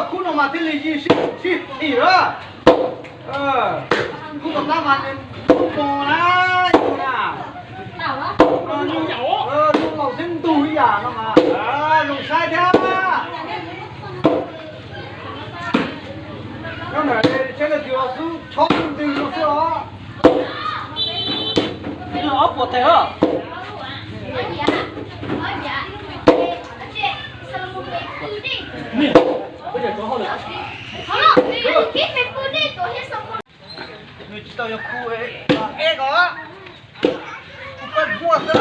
Khub no mas thiaj li sib thim lawm. Khub tom qab mas nws kuj mus na, yus na. Zoo laus thiab ntug ib yam no mas zoo saib thiab. Nyob ntawm tsheb leej twg los xub chob ntws no xwb os. Ob puas tes os. Nws tsis tau yog khu eb ko, khu peb muaj xwb.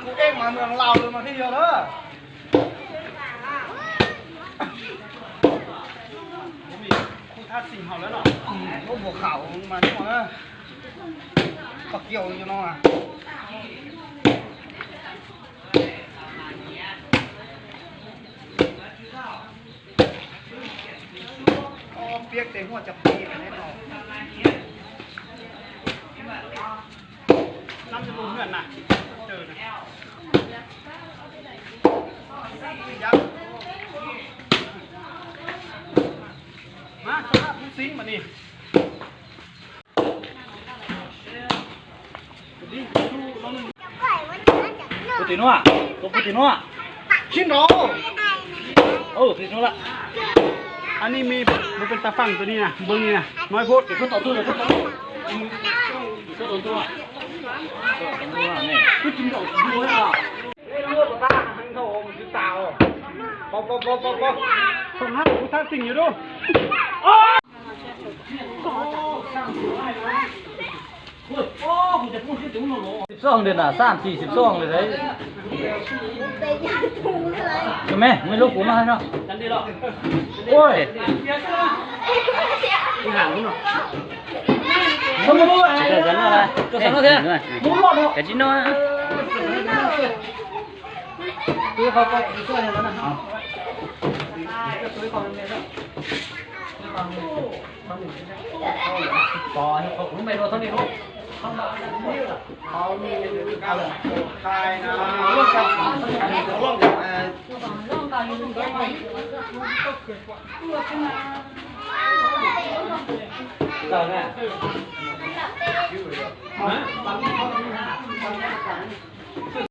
Khu eb mas nws laus lawm mas thiaj yog na. Khu thab xim haum lawm no, lub npua khaum mas nyob na, tog kiag no. Piab tes muaj cov pib no. Puas tim no? Tus puas tim no? Sib nrau. Tus tim no lawm. Anws, mus pes tas fam tus ni na, npawg ni na, no ib phub. Twb tsis nrau tus no. Pov, pov, pov, pov, pov. Thaum hab kuv thab txim yus lub. Xib xoj li na, xab xis xib xoj li na. Mej, mej lub kuv no no. Ua, kav tsij noj.